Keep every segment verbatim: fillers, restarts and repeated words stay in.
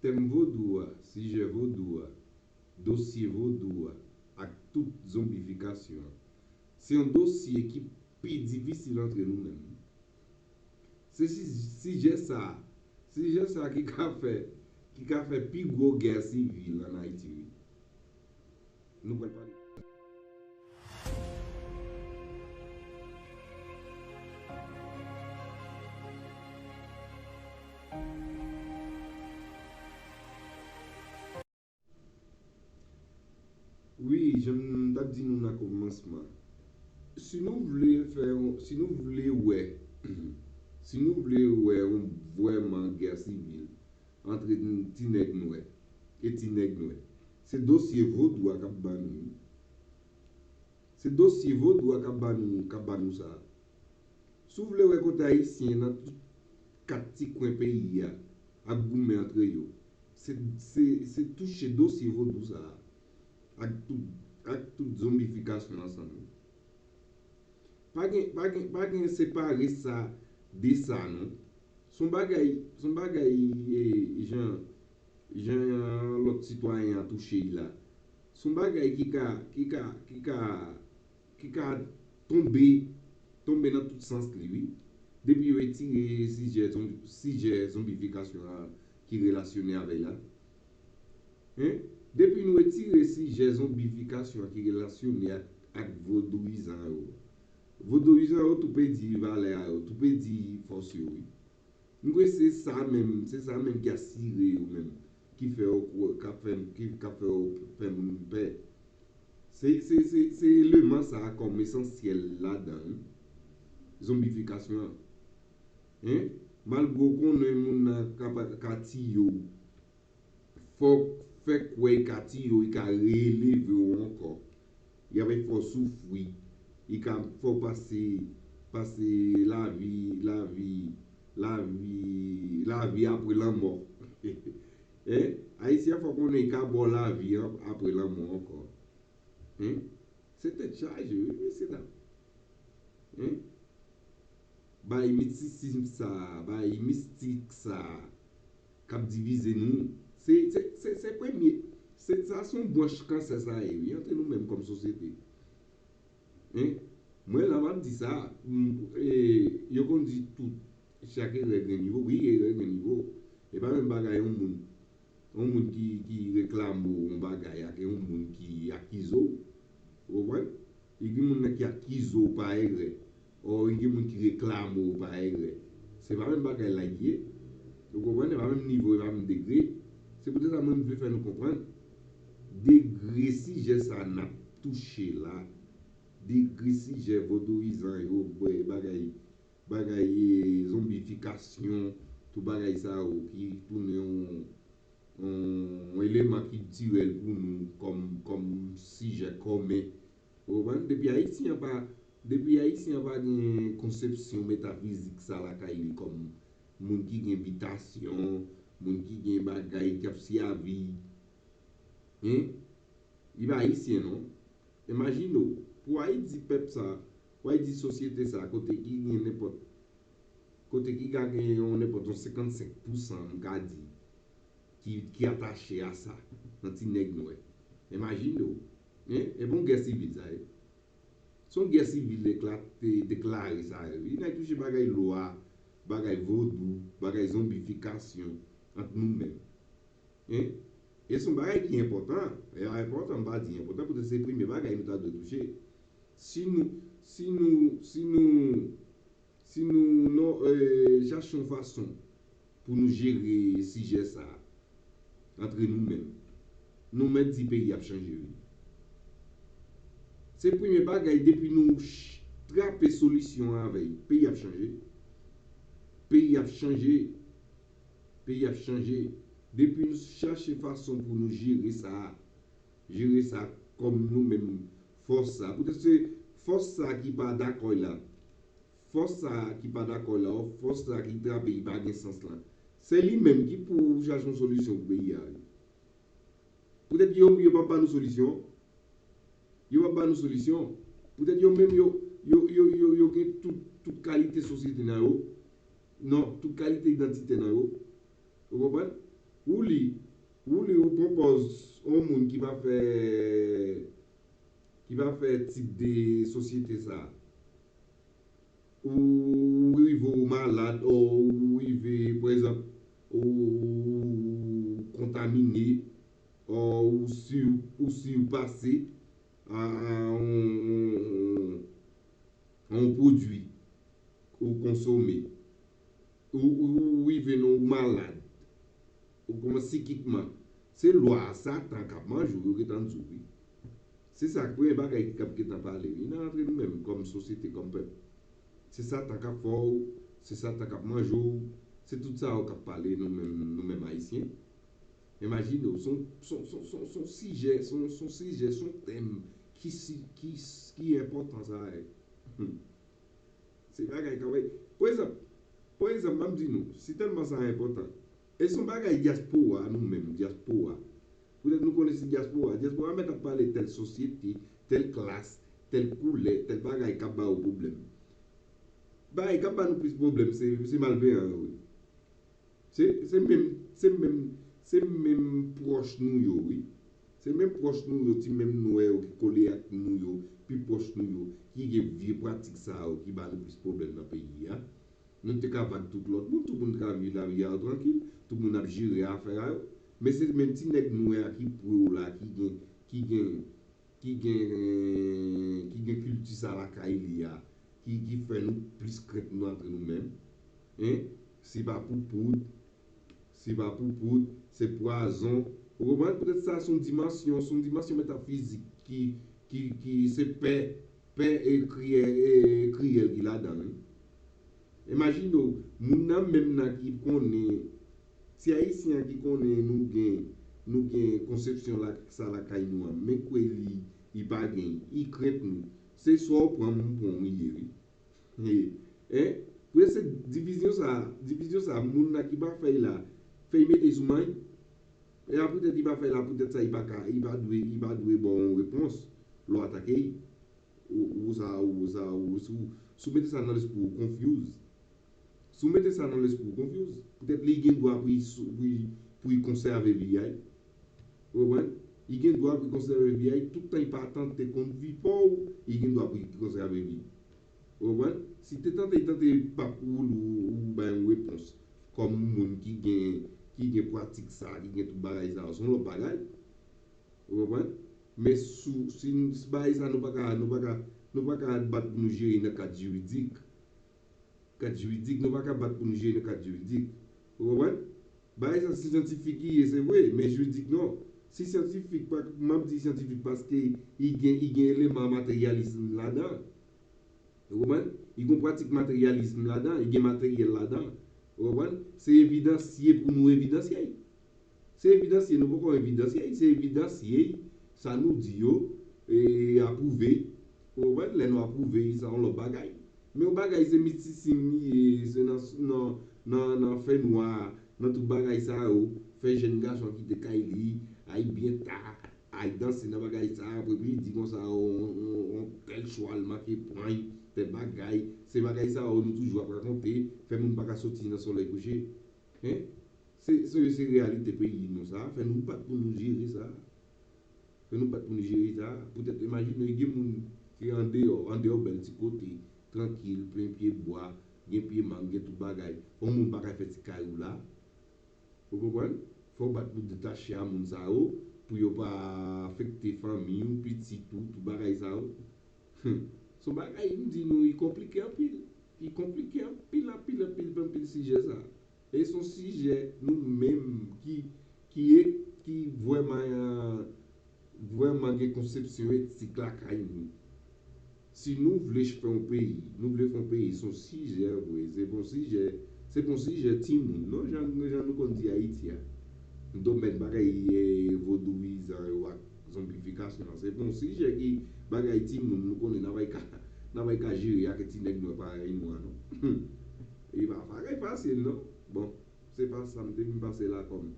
Tèm vodou a, sijè vodou a, dosye vodou a ak tout zonbifikasyon an, se yon dosye ki pi difisil antre nou menm. Se si- sijè sa a, sijè sa a ki ka fè, ki ka fè pi gwo gè sivil ann Ayiti, wi. Nou pral pale. Wi, jan m t ap di nou nan kòmansman, si nou vle fè yon, si nou vle wè, si nou vle wè yon vrèman gè sivil antre ti nèg nwè e ti nèg nwè, se dosye vodou a k ap ban nou, wi. Se dosye vodou a k ap ban nou, k ap ban nou sa a. Si w vle wè kote Ayisyen nan tout kat ti kwen peyi a ap goumen antre yo, se, se, se touche dosye vodou sa a ak tout, ak tout zonbifikasyon ansanm yo. Pa gen, pa gen, pa gen separe sa de sa, non. Se yon bagay, se yon bagay, e, jan, jan lòt sitwayen an touche l la. Se yon bagay ki ka, ki ka, ki ka, ki ka tonbe, tonbe nan tout sans li, wi. Depi yo retire sijè zon-, sijè zonbifikasyon an ki relasyone avè l la. Hein? Depi nou retire sijè zonbifikasyon an ki relasyone ak, ak vodouyizan yo, vodouyizan yo tou pèdi valè a yo, tou pèdi fòs yo, wi. M kwè se sa menm, se sa menm ki asire yo menm, ki fè yo kwè, k ap fè, ki, k ap fè yo fè moun pè. Se, se, se, se eleman sa a kòm esansyèl ladan, wi. Zonbifikasyon an. Hein? Malgre w konnen moun nan ka pa, ka tiye w, fò w fè kwè l ka tiye w, li ka releve w ankò. Li ap fè w soufri. Li ka fè w pase, pase lavi, lavi, lavi, lavi apre lanmò. Hein? Ayisyen an fò konnen li ka ba w lavi an apre lanmò ankò. Hein? Se tèt chaje, wi, mesye dam. Hein? Bay mistisizm sa a, bay mistik sa a, k ap divize nou. Se, se, se, se premye. Se, sa se yon branch kansè sa ye, wi, antre nou menm kòm sosyete. Hein? Mwen la, m ap di sa, m, e, yo konn di tout, chak erè gen nivo. Wi, erè gen nivo. E pa menm bagay yon moun, yon moun ki, ki reklame w yon bagay ak yon moun ki akize w. Ou konprann? E gen moun nan ki akize w pa erè. Ò, e gen moun ki reklame w pa erè. Se pa menm bagay la l ye. Ou konprann? E pa menm nivo, e pa menm degre. Se poutèt sa mwen m vle fè nou konprann degre sijè sa n ap touche la. Degre sijè vodouyizan yo, bwè, bagay, bagay, e, zonbifikasyon, tout bagay sa yo ki tounen yon, yon, yon eleman kiltirèl pou nou kòm, kòm sijè kòmen. Ou konprann? Depi Ayisyen an pa, depi Ayisyen an pa gen konsepsyon metafizik sa lakay li kòm moun ki gen bitasyon, moun ki gen bagay k ap sèvi, hein? Li pa Ayisyen, non. Imajine w, pou w al di pèp sa, pou w al di sosyete sa, kote ki gen nenpòt, kote ki ka gen yon nenpòt yon senkannsenk pousan, m ka di, ki, ki atache a sa, nan ti nèg nwè. Imajine w, hein? E bon gè sivil sa ye. Se yon gè sivil deklate, deklare sa ye. Li nan touche bagay lwa, bagay vodou, bagay zonbifikasyon ant nou menm. Hein? E se yon bagay ki enpòtan. E enpòtan, m pa di enpòtan, poutèt se premye bagay nou ta dwe touche. Si nou, si nou, si nou, si nou, nou, e, chache yon fason pou nou jere sijè sa a antre nou menm, nou mèt di peyi ap chanje, wi. Se premye bagay, depi nou ch-, trape solisyon an avè l, peyi ap chanje. Peyi ap chanje. Peyi ap chanje. Depi nou chache fason pou nou jere sa a, jere sa kòm nou menm fòs sa. Poutèt se fòs sa ki pa dakò la. Fòs sa ki pa dakò la, fòs sa ki trape ki pa gen sans lan. Se li menm ki pou chache yon solisyon pou peyi a, wi. Poutèt yo, yo p ap ba nou solisyon. Yo p ap ba nou solisyon. Poutèt yo menm, yo, yo, yo, yo, yo gen tout, tout kalite sosyete nan yo. Non, tout kalite idantite nan yo. Ou konprann? Ou li, Pòz yon moun ki pa fè ki pa fè tip de sosyete sa. Ou rive ou malad, ou rive, pa egzanp, ou kontamine, ou si ou si ou pase a, a yon, yon, yon pwodui ou konsome. Ou, ou, ou rive nan ou malad. Ou kòmanse sikikman. Se lwa a Satan k ap manje w, yo gentan di w wi. Se sa k premye bagay k ap gentan pale wi nan antre nou menm kòm sosyete, kòm pèp. Se Satan k ap fè w, se Satan k ap manje w, se tout sa yo k ap pale nou menm, nou menm Ayisyen. Imajine w, se yon sijè, se yon sijè, se yon tèm ki, si, ki, ki enpòtan sa ye. Se bagay kanmenm. Pa egzanp, pa egzanp, m ap di nou, si tèlman sa enpòtan, e se yon bagay dyaspora nou menm, dyaspora. Poutèt nou konnen se dyaspora. Dyaspora mèt ap pale tèl sosyete, tèl klas, tèl koulè, tèl bagay k ap ba yo pwoblèm. Bagay k ap ba nou plis pwoblèm, se, se malveyan yo, wi. Se, se menm, se menm, se menm pwòch nou yo, wi. Se menm pwòch nou yo, ti menm nwè yo ki kole ak nou yo, pi pwòch nou yo, ki gen vye pratik sa yo ki ba nou plis pwoblèm nan peyi a. Nou te ka bat tout lòt moun, tout moun te ka viv lavi a yo trankil, tout moun ap jere afè a yo. Men se menm ti nèg nwè a ki pre w la, ki gen, ki gen, ki gen, ki gen kilti sa lakay li a, ki, ki fè nou plis krent nou antre nou menm. Hein? Si pa pou poud, si pa pou poud, se pwazon. Ou konprann? Poutèt sa, se yon dimansyon, se yon dimansyon metafizik ki, ki, ki se pè, pè e kriyè, e kriyèl ki ladan l, wi. Imajine w, moun nan menm nan ki konnen, ti ayisyen an ki konnen nou gen, nou gen konsepsyon la, sa lakay nou an, men kwè li, li pa gen, li krent nou. Se swa w pran m, m pran w, li ye, wi. Ye. Hein? Pou se divizyon sa, divizyon sa, moun nan ki pa fè l la, fè l mete sou may. E a poutèt li pa fè l la, poutèt sa, li pa ka, li pa dwe, li pa dwe ba w yon repons lè w atake l. Ou, ou sa, ou sa, ou, si w, si w mete sa nan lespri w, confuse. Si w mete sa nan lespri w, confuse. Poutèt li gen dwa pou li, pou li, pou li konsève vi a. Ou konprann? Li gen dwa pou li konsève vi a. Tout tan li pa tante kont vi pa w, li gen dwa pou li konsève vi. Ou konprann? Si te tante, li tante p ap woule ou, ou bay yon repons. Kòm moun ki gen, ki gen pratik sa, ki gen tout bagay sa, se yon lòt bagay. Ou konprann? Men sou, si, si bagay sa nou pa ka, nou pa ka, nou pa ka bat pou nou jere nan kad jiridik. Kad jiridik, nou pa ka bat pou nou jere nan kad jiridik. Ou konprann? Bagay sa se syantifik li ye, se vre, men jiridik non. Si syantifik, pa, m ap di syantifik paske li gen, li gen eleman materyalism ladan. Ou konprann? Li gen pratik materyalism ladan, li gen materyèl ladan. Ou konprann? Se evidansye pou nou evidansye. Se evidansye, nou poko evidansye, se evidansye sa nou di yo, e, apwouve. Ou konprann? Lè nou apwouve, sa yon lòt bagay. Men yon bagay se mistisim li ye, se nan, nan, nan, nan fènwa, nan tout bagay sa yo, fè jèn gason kite kay li, ay byen ta, ay danse nan bagay sa, apre pou li di konsa, on, on, on tèl chwal manke pran, tèl bagay, se bagay sa yo nou toujou ap rakonte, fè moun pa ka soti nan solèy kouche. Hein? Se, se, se reyalite peyi nou sa, fè nou bat pou nou jere sa. Fè nou bat pou nou jere sa. Poutèt imajine gen moun ki andeyò, andeyò bèl ti kote, trankil, plen pye bwa, gen pye mang, gen tout bagay. Yon moun pa ka fè ti kay ou la. Ou konprann? Fò w bat pou detache a moun sa yo, pou yo pa afekte fanmi w, pitit ou, tout bagay sa yo. Se yon bagay, m di nou, li konplike anpil. Li konplike anpil, anpil, anpil, anpil sijè sa. E se yon sijè nou menm ki, ki, ki vrèman, vrèman gen konsepsyon etik lakay nou. Si nou vle fè yon peyi, nou vle fè yon peyi, se yon sijè vre, se pa yon sijè, se pa yon sijè timoun, non, jan, jan nou konn di Ayiti a. Domèn bagay, e, vodouyizan yo ak zonbifikasyon an, se pa yon sijè ki bagay timoun, nou konnen n ap ka, n ap ka jere ak ti nèg nwè parèy nou an, non. E pa bagay fasil, non. Bon, se pa sa m te vin pase la kòm,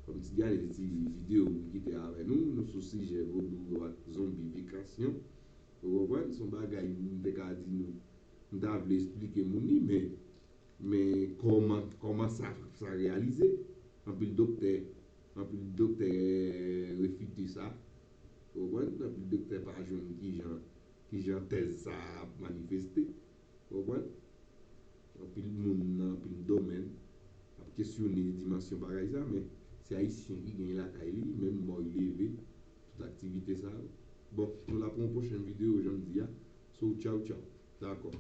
kòm ti gade ti videyo m kite avè nou, nou sou sijè vodou yo ak zonbifikasyon. Ou konprann? Se yon bagay m te ka di nou, m ta vle esplike moun li, men, men kòman, kòman sa, sa reyalize? Anpil doktè, anpil doktè, Ou konprann? Anpil doktè pa jwenn kijan kijan tèz sa a ap manifeste. Ou konprann? Anpil moun nan anpil domèn ap kesyone dimansyon bagay sa, men se Ayisyen ki gen lakay li, menm mò li leve, tout aktivite sa yo. Bon, nou la pou yon pwochèn videyo, jan m di a. So, tchaw, tchaw. Dakò.